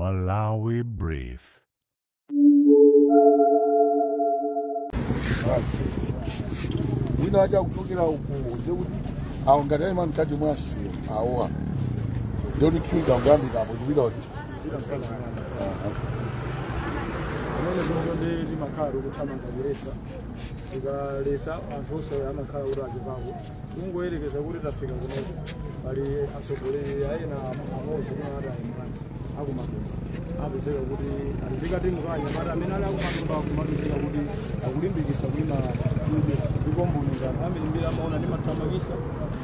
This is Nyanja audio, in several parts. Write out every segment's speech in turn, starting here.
Malawi Brief. Basi wina aja kuchokera uku, ndekuti awo ngati ayima mkati mwa msewu awowa, ndekuti queue ikanguyambikapo kupita kuti Pamene zonzo ndi timakhala tikuthamanga kulesa. Tikalesa, anthu onse amakhala kuti achepako. Kungoyerekeza kuti tafika kunoko, pali atsogoleri aena amodzi kuna ati ayimani akumatumba, apezeka kuti alizika timu ka anyamata amene ali akumatumba, kumapezeka kuti akulimbikisa kuima bwino, ndipo mboni anthu ambirimbiri amaona ndimathamangisa,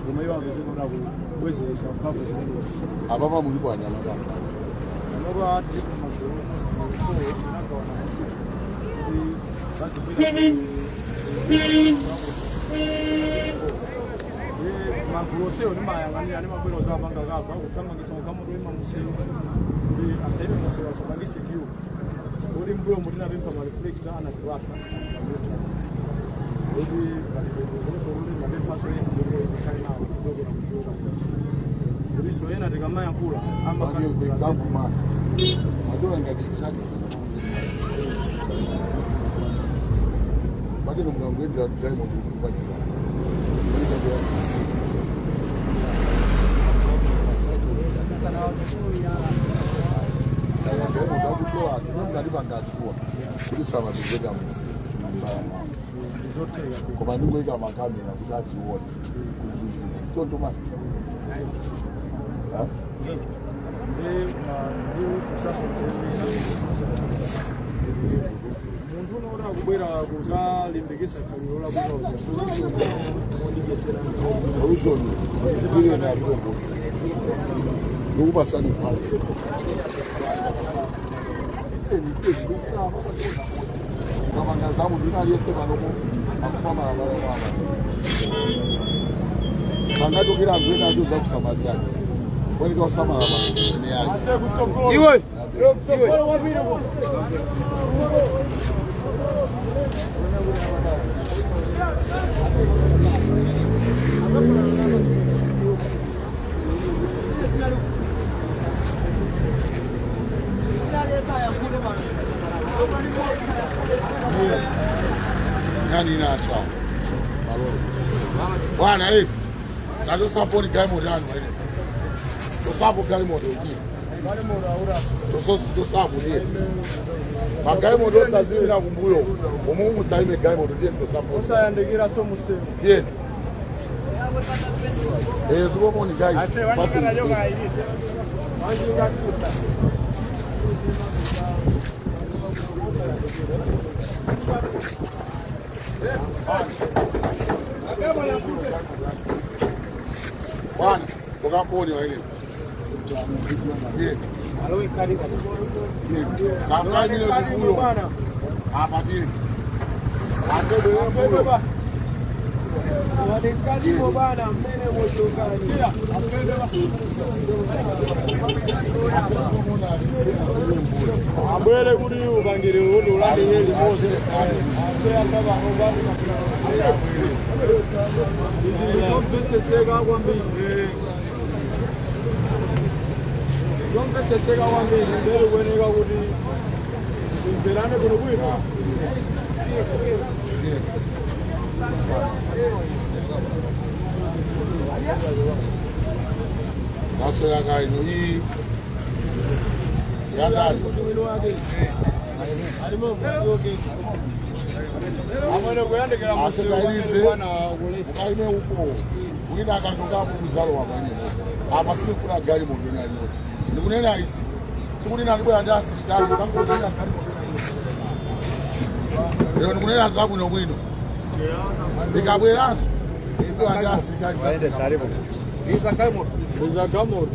koma iwo apezeka kuti akubwezeresa mphamvu zimenezo. Apapa mulipo anyamata? Panopa tili kumagulu almost four, tinagawana masiku kuti bazibwera. Magulu onsewo ndimayang'anira, ndimabwera uzapanga cover, kuthamangisa magalimoto ima musewu kuti asaime musewu, asapangise queue. Kuti mbuyo mutinapempha ma reflector, anatipasa kuti palibe kuti mapemphaso ena kuti tikhale nawo kuchokera kuchoka polisi, kuti so ena tikamayankhula amakhala. Example man adola ngati truck pakino mkangoendera galimoto kupachira. Galimoto akutoa mngalipanga achuwa kuti samapezeka musewu. Ndizotheka. Koma ndingoika makamera kuti azione kuti sitontomani. Ndi ufusaso munthu unoona kubwera kuzalimbikisa khalidwe lakuti solution modikesera. Solution ile na vitongo ndikupasani mphamvu. Kamanga zamu ndina aliyese panopo akusamala panopo pangatokera anthu ena acho zakusamalirani kwenika kusamala pano ene yake. Iwe. Nani nasa malolo bwana natosaponi galimoto yanu ene tosapo galimoto iki tosapo tiye magalimoto osazimira kumbuyo omwe musaime galimoto tiye tosapo. Osayandikira so musewu. Tiye zipomoni guys. Passing. Wanjinga suta. Bwana tukaponi waile tiye kamkanyile kumbuyo apa tiye asebwele mbuyo. Wadekalipo bana mmene mochokani. Abwere kuti upangire kuti ulandire limodzi. Asaba obani. Izi zomveseseka kwambiri. Zomveseseka kwambiri, mbere kuoneka kuti timverane kuno bwino. Maso yakaino iyi yakali. Kuti wino wake alimo musioke amwene kuyandikira musewu. Asekailize. Bwana kulesa. Ukaime uko, wina akandokapo muzalo wapanyemo apa silifuna galimoto ina iliyonse. Ndikunena izi sikunena ndibwera ndi asilikali kangotenga galimoto ina iliyonse. Lero ndikunena zabwino bwino, ndikabweranso ndibwera ndi asilikali. Uzagamoro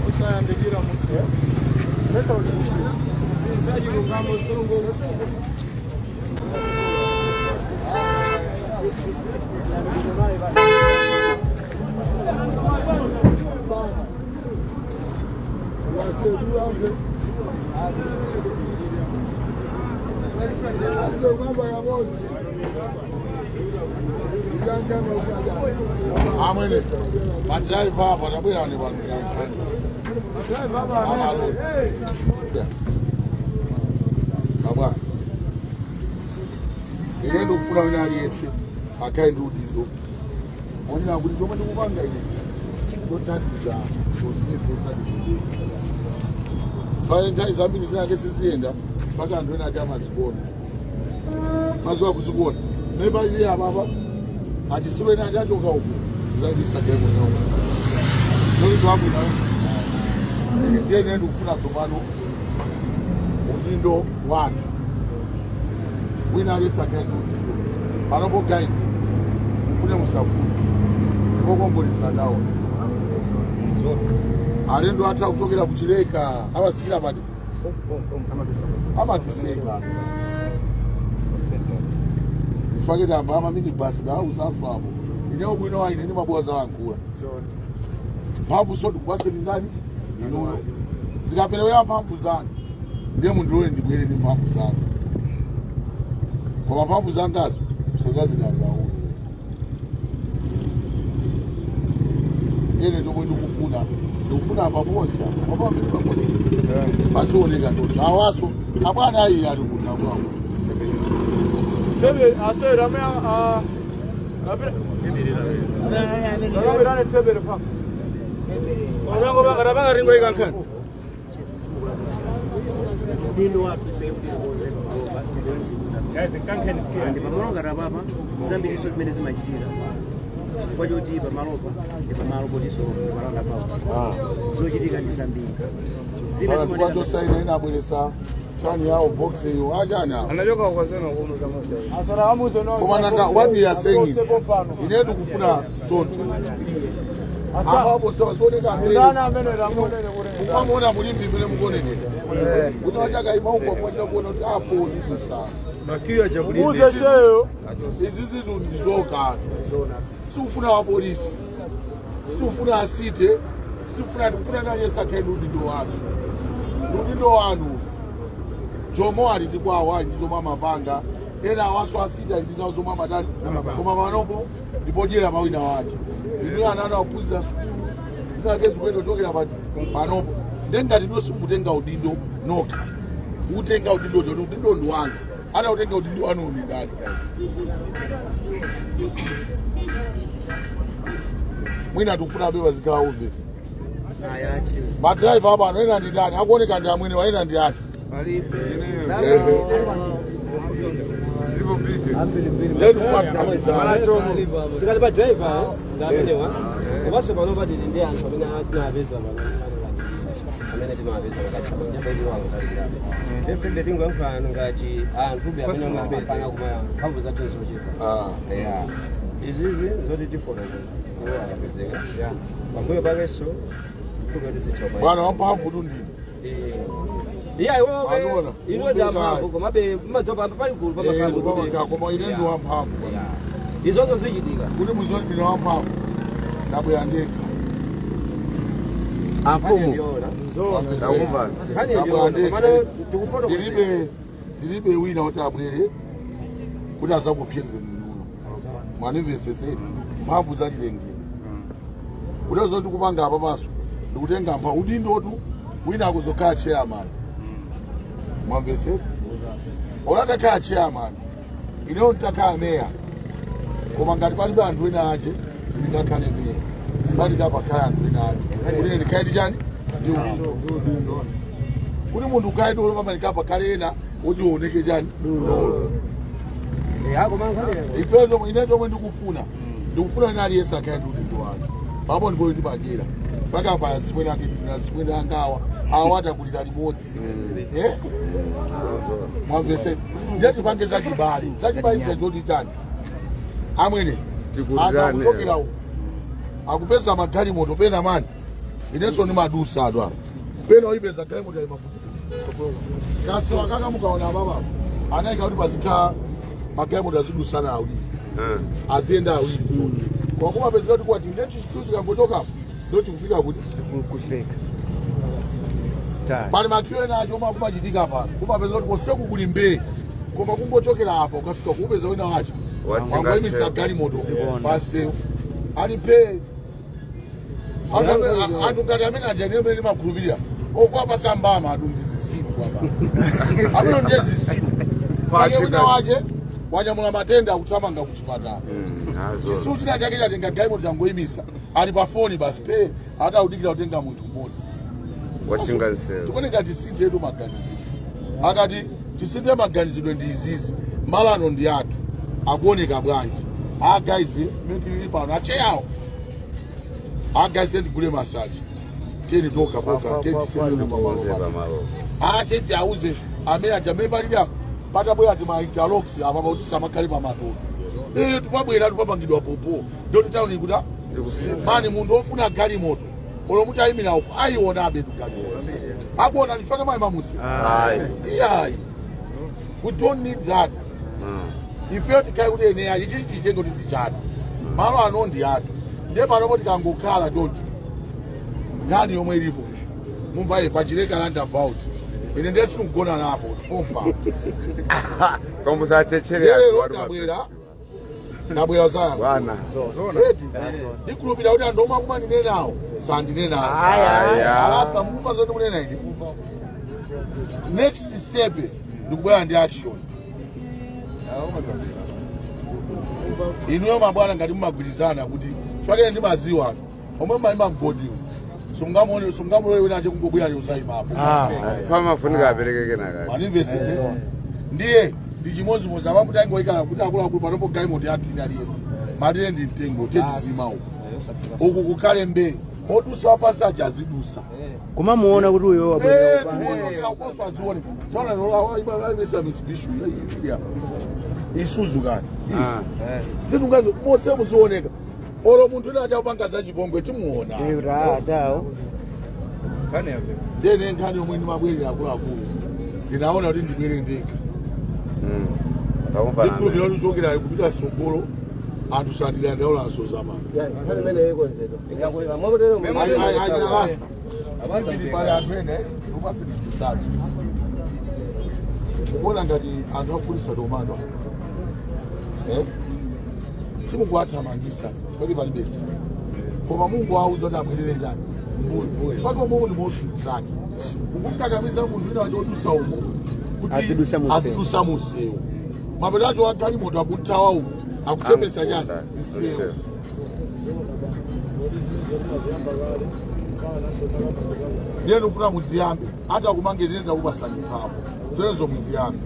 usayandikira musewu. Zachilungamo zilungu. Amwene, madraiva apa tabwerani pano tiyankhani. Amaloni. Yes. Abwana. Ine ndikufuna wina aliyense akhale ndi udindo. Onena kuti zomwe ndikupanga ine ndothandiza tonsefe osati pale nthawi zambiri zinake siziyenda mpaka anthu ena ake amazikuona mazuwa kuzikuona nepaliye apapa achisiro ena ake achoka uko zaibisa galimoto zoli twabwino ndiye ine ndikufuna tsopano udindo wanu wina aliyense akhale ndi udindo panopo guys mufune musafune tikokongolesa nawo alendo atha kuchokera kuchileka awasikira pati amatiseka ifake tamba ama minibus nauzafu apo inewo bwino wa ine ndimabuwa zalankhula mphamvu so ndikupaseni ndani inuyo zikaperewera mphamvu zanu ndiye mundilole ndibwere ndi mphamvu zanga koma mphamvu zangazo musazazidandaula ine chomwe ndikufuna ndikufuna apa ponse apa pamene pakoneka pazioneka ndoti awaso abwana ayi ali kuti akwawo Tebe asera me a apira. Akapirane tebere pa. Udindo wathu ife kuti tikonze pamalopa andi pamalo ngati apapa zambiriso zimene zimachitika chifukwa choti pamalopa ndi pamalo potiso pa roundabout zochitika ndi zambiri zina Pana zimaoneka tukatosaina ina abweresa chani yawo box iyo achani awo Anachoka ukasema kuno kama Asara amuze no. Koma nanga what we are saying is ine ndikufuna choncho apapo sewazioneka mbere Ndana amene ramunene kure. ukamuona mulimbi imene mukuonekera kuti wachakaima uko mwachita kuona kuti apo ndikusa makiwa cha Muze cheyo. izi zinthu ndizoka sitikufuna wapolisi sitikufuna asite sitikufuna tikufuna naliyese akhale ndi udindo wake ndi udindo wanu jomo ali ndi kwawo ali ndi zomwe amapanga ena awaso asite ali ndi zawo zomwe amatani koma panopo ndipodyera pawina wake inu ana anu akuphunzira sukulu zinake zikuyenda kuchokera pati panopo ndengati ino simukutenga udindo nokha kutenga udindo choti udindo ndi wanga atautenga udindo wanu ndi ndani guys mwina tikufuna bewa zikhala uve aya cheers madraiva apano ena ndi ndani akuoneka ndi amwene waena ndi ati Tikati pa driver ndamenewa komanso pano patili ndi anthu amene tinawapeza pano amene timawapeza pakati ndefembe tingoyankhulano ngati anthu amene amapanga kuma mphamvu zathu zochepa Ah. izizi zoti tifotokoza akapezeka pambuyo pakenso Bwana wamphamvu tu ndine iya Anoona. ino ndamphamvu komabe madzopa pali gulu Eh, kupamaka koma ine ndi wamphamvu bwana. izozo zichitika Kuti muzoti ndine wamphamvu ndabwera ndekha. Amfumu. Ndabwera ndekha. Ndilibe wina kuti abwere kuti azakupyezeni inuyo. Mwanimvetsetseni mphamvu zachilengedwe. Kuti zoti ndikupanga apa paso ndikutenga mpha udindotu wina akuzokhala chairman. Mwamvetsera? Olatakhala chairman ineyo nditakhala meya koma ngati palibe anthu ena ache sindingakhale meya sipalibe apakhala anthu ena ache kuti ine ndikhale ndi chani ndi udindo kuti munthu ukhale dolo pamanika pakhale ena kuti uoneke chani dolo ife zomwe ine chomwe ndikufuna ndikufuna ine aliyense akhale ndi udindo wake papo ndipo ndimadyera mpaka pa zimwene ake zimwene angawa awa atakulira limodzi eh mwamvesera ndiye tipange zachibale zachibale zachoti chani amwene Tikurirane. anthu akuchokera uku akupeza magalimoto pena mani inenso ndimadusa atu apa pena uyipeza galimoto ali mafuta kasi wakaka mukaona apapapo anayika kuti pazikhala magalimoto azidusana awiri aziyenda awiri koma kumapezeka kuti kwati ndiye chichikulu chikangochokapo ndo chikufika kuti pali makiyo ena acho omwe akumachitika pano kumapeza kuti konseku kuli mbee koma kungochokera apa ukafika kuupeza wina wacho Watsinga Wangoyimisa nsewu. galimoto pansewu alipe anthu ngati amene aja ine amene ndimakhulupirira okwapasa mbama atu ndi zisilu kwapa amene ndiye zisilu pake wina wache wanyamula matenda akuthamanga kuchipatala. Chisilu china chake chatenga galimoto, changoyimisa, ali pa foni basi pe atakudikira kutenga munthu mmodzi. Watchinga nsewu. Tikuoneka tisinthetu maganizidwe. Akati tisinthe maganizidwe ndi izizi. Malo ano ndi athu, akuoneka bwanji? A guys, mmene tilili pano acheyawo, a guys, ndigule masachi, tiyeni toka poka, tiyeni tisese pamalo pano. Pamalo. Atete auze amene aja amene palili apa patabwera ti ma interlocks apa pakuti samakhale pamatope. Eh, tipabwera tipapangidwa popo ndoti tauni ikuta mani munthu ofuna galimoto olo mutayimira uko ayionabe tu galimoto akuona ndifake mayi mamusi. Ayi. Iyayi, we don't need that. Ifeyo tikhale kuti eneya ichi chichitengo kuti ndi chathu, malo ano ndi athu. Ndiye panopo tikangokhala choncho, nkhani yomwe ilipo mumva pachileka roundabout, ine ndiye sinikugona napo pompa. Koma musachechere. Lero ndabwera zaya. Bwana. Eti ndikhulupirira kuti anthu omwe akumandinenawo sandinenazo. Aya. Alasta, mukumva zoti kunena ine next step ndikubwera ndi action. Inuyo mabwana, ngati mumagwirizana kuti chifukwa ndi maziwa ano omwe mmayima mgodiwo, sungamuone, sungamulole wina ache kungobwera usayimapo. Pamafunika apereke kenaka. Manimvesese, ndiye ndi chimodzimodzi apamuti aingoikala kuti akuluakulu panopo galimoto yathu ine aliyese matire ndi mtengo tetizima uku uku kukhale mbe odusa wapasi aja azidusa. Kumamuona kuti uyo wabwera. Tiwonekera ukoso azione tona Mitsubishi ya Isuzu kani zinthu ngazo mose muzioneka. Olo munthu ina achapanga zachipongwe timuona. Tawo. Ndene nkhani yomwe ndimabwerera akuluakulu, ndinaona kuti ndibwere ndekha. Ndikhulupirira kuti kuchokera kupita sogolo anthu sandidandaulaso zamani. Nkhani imene ikonzedwa mwamotero. Pali anthu ene upasilikisati ukuona ngati anthu akugulisa tomato, eh? Simukuwathamangisa pali palibe, koma Mungu auza kuti abwerere chani mbuyo pake umo ndi motutsake ukukakamiza munthu wina wachodusa umo kuti Azidusa munsewu. Azidusa munsewu, mapeto acho agalimoto akuthawa uku akuchepesa chani msewu. Ndiye ndikufuna muziyambe ati akumange ndinenda kupasani mphamvu zonezo muziyambe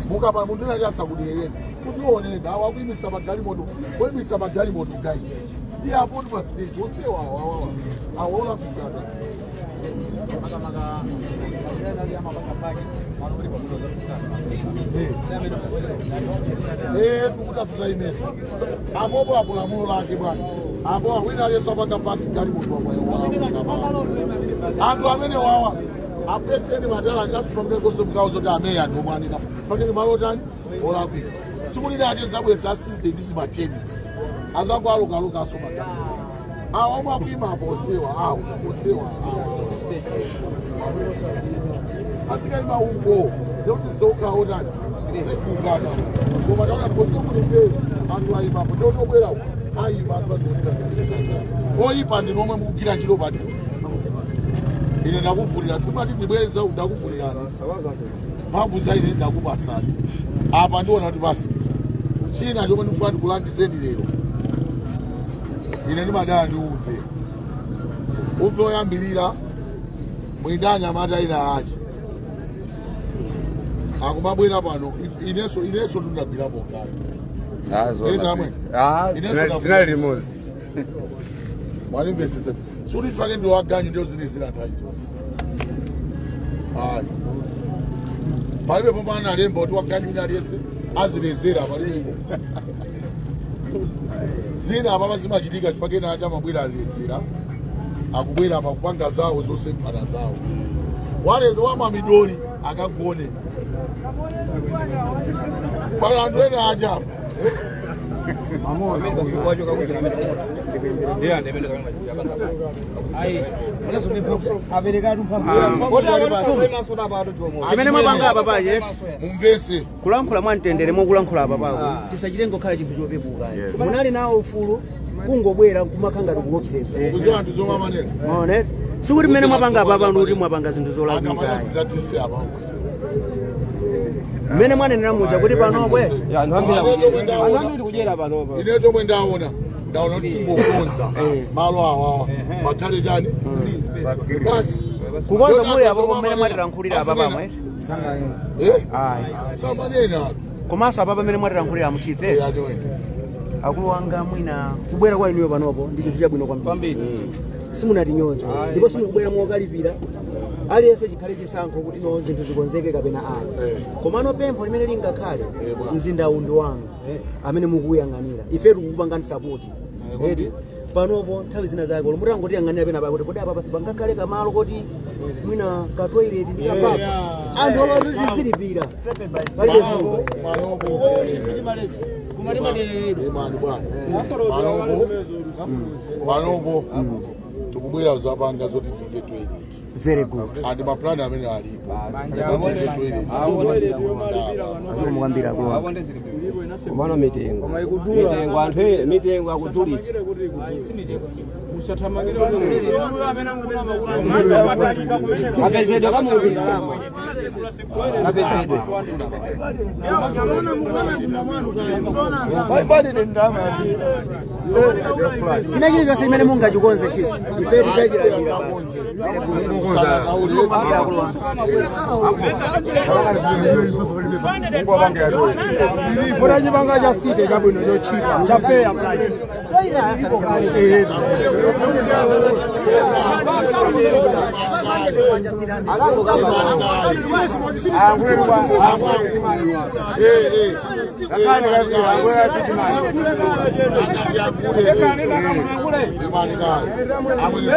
mukapa munthu ena chasakudyereni kuti oneka awa akuyimisa magalimoto, kuyimisa magalimoto gai iye apo ndi pa stage onsewa awa awawa awaola kugata. Makamaka amapanga pano kuti pamuno zatsutsana. Eh, tikutasuza imezo apopo apo lamulo lake bwana apo wina aliyense apanga park galimoto apo anthu amene wawa apeseni matala akasipambekoso mkawo zoti ameya anthu omwe anika fakeni malo tani olafika sikulili ate zabwesa asiste ndi zimacheni zija azango alukalukaso magalimoto awa omwe akuima apo osewa awo osewa awo asikaima uko ndekuti seukaonani sekukana koma taona kose kuti anthu ayimapo ndekuti obwera uko ayima anthu azioneka oyipa ndi nomwe mukugwira ntchito pati. Ine ndakuvulira simati ndibwereza ndakuvulirani mphamvu za ine ndakupasani apa ndiona kuti basi china chomwe ndikufuna ndikulangizeni lero, ine ndimadana ndi uve, uve oyambirira mwinda anyamata ina achi akumabwera pano inenso tindagwirapo kale. Enda amwe. Inenso Tinali limodzi. Mwalimvesese suti fake ndi waganyu ndio zilizira nthawi zonse. Ayi, palibe pomwe analemba kuti waganyu ina aliyense azilezera, palibepo. Zina apapa zimachitika chifukwa kena acha amabwera alezera, akubwera apa kupanga zawo zosemphana zawo. Waleza wamamidoli akagone pali anthu ena aja apa. Chimene mwapanga apa pache Mumvese. Kulankhula mwamtendere, mokulankhula apa pako tisachite ngokhala chinthu chopepuka. Munali nawo ufulu kungobwera kumakhala ngati kuopseza. Kuziwa anthu zomwe amanena. Maona, sikuti mmene mwapanga apa pano kuti mwapanga zinthu zolakwika. Akamana tizatise apa kuse. Mmene mwanenera muja kuti panopwe Ine chomwe ndaona, ndaona kuti tingokonza malo awawa pakhale chani basi. Kukonza muli apo mmene mwatilankhulira apa pamwe. Eh? Samanena. Komanso apa pamene mwatilankhulira muchife. Eh, atiwe. Akulu wanga, mwina kubwera kwa inuyo panopo ndi chinthu chabwino kwambiri. Simunatinyoza ndipo simukubwera mokalipira aliyense. Chikhale chisankho kuti no, zinthu zikonzeke kapena ayi. Komano pempho limene lingakhale, Bwana. Mzinda uwu ndi wanu amene mukuyang'anira, ife tikukupangani support eti. Panopo nthawi zina zake olo mutangotiyang'anira pena pake kuti kodi apa pangakhale kamalo koti mwina ka toilet ndi kabafa, anthu olo tizilipira, palibe vuto. Malopo imani bwana, panopo panopo tikubwera zapanga zoti tinge toilet. Very good. And maplani amene alipo tinge toilet. Zikomo kwambiri akulu wanga. Kumano mitengo, mitengo anthu mitengo akudulisa. Musathamangire. Kapezedwe kamunthu, kapezedwe. China chilichonse chimene mungachikonze, chief, ife tidzachilandira. Sadakaule. Mungu apange atoe. Mutachipanga cha city chabwino chochipa cha fair price. Kakani kapi, angwe apiti mani. Akati akule imani kayi amwene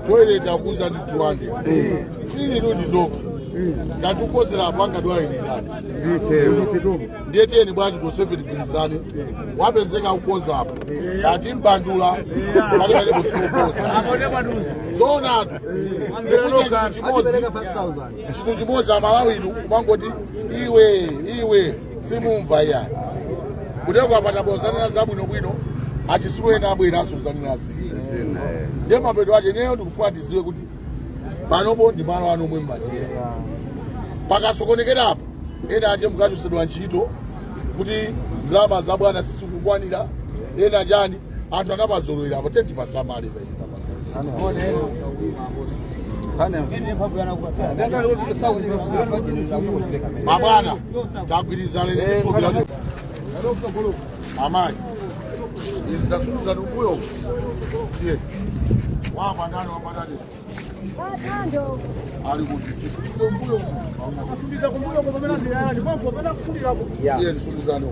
toilet akuza ndi 200 ili nditoka ngatiukozera apo angadwayenekani. Ndiye tiyeni bwanji tonsefe tigwirizane, wapezeka kukoza apo ngati mbandula pali palipo sikokoza zoonatu. Chinthu chimodzi, Amalawi inu kumangoti iwe iwe, simumva iyani kuteko apata zabwinobwino, achisiku ena abwera asuzanira zina. Zina, eh. Ndiye mapeto ake ineyo ndikufuna tidziwe kuti panopo ndi malo anu omwe mmadiyera, pakasokonekera apa ena ache mukachosedwa ntchito kuti ndalama za bwana sizikukwanira, ena chani, anthu anapazolowera apo tenti pasamale paine. Mabwana, tagwirizane amayi, izi tasunduza tikubuyo tiye wapa ndani wambatati ali kuti tisunduze mbuyo. Kusundiza kumbuyo pamene ndiyani pompo pamene kusundirapo. Tiye tisunduzane.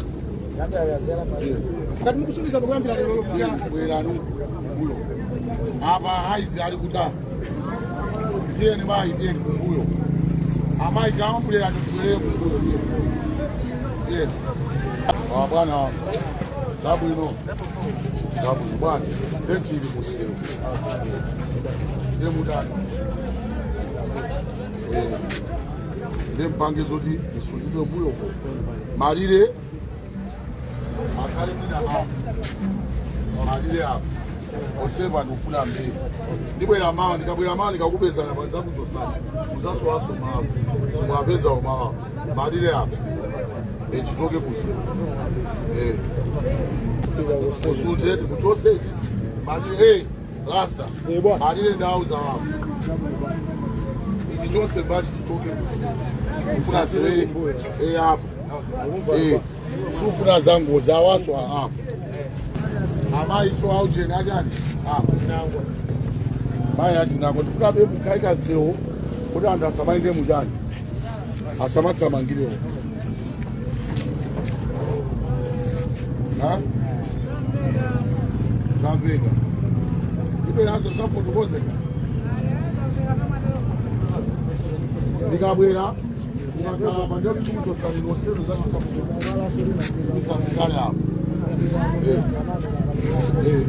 Ngati mukusundiza kuyambira lero. Bwerani kumbuyo apa, aizi ali kuta, tiyeni mayi, tiyeni kumbuyo amayi, chamabulera tibwerere kumbuyo, tiyeni tiyeni. Ah, bwana, zabwino zabwino bwana, tenti ili kusewu ndiye mutani ndiye mpange zoti isundize mbuyo, malire akhale mwina apa, malire apa osepa ndikufuna mbiri. Ndibwera mawa, ndikabwera mawa ndikakupezana panzakuchosani muzasowaso malo simwapezawo mawa. Malire apa echitoke kusewu musunze muchose izizi malire rasta malire ndauza wako ichi chonse mbali chitoke kusewu kufuna ziwe apo sufuna zangozi awaso apo amayi so aujeni achani apo mayi achinako ndifuna be mukhaika sewo kuti anthu asamaende muchani, asamathamangirewo. Ha? Zamveka ipenaso zafotokozeka ndikabwera. Mukakhala pa ndiyo tikuchosani nonsenu zachisamusasikale apo. Eh. Eh.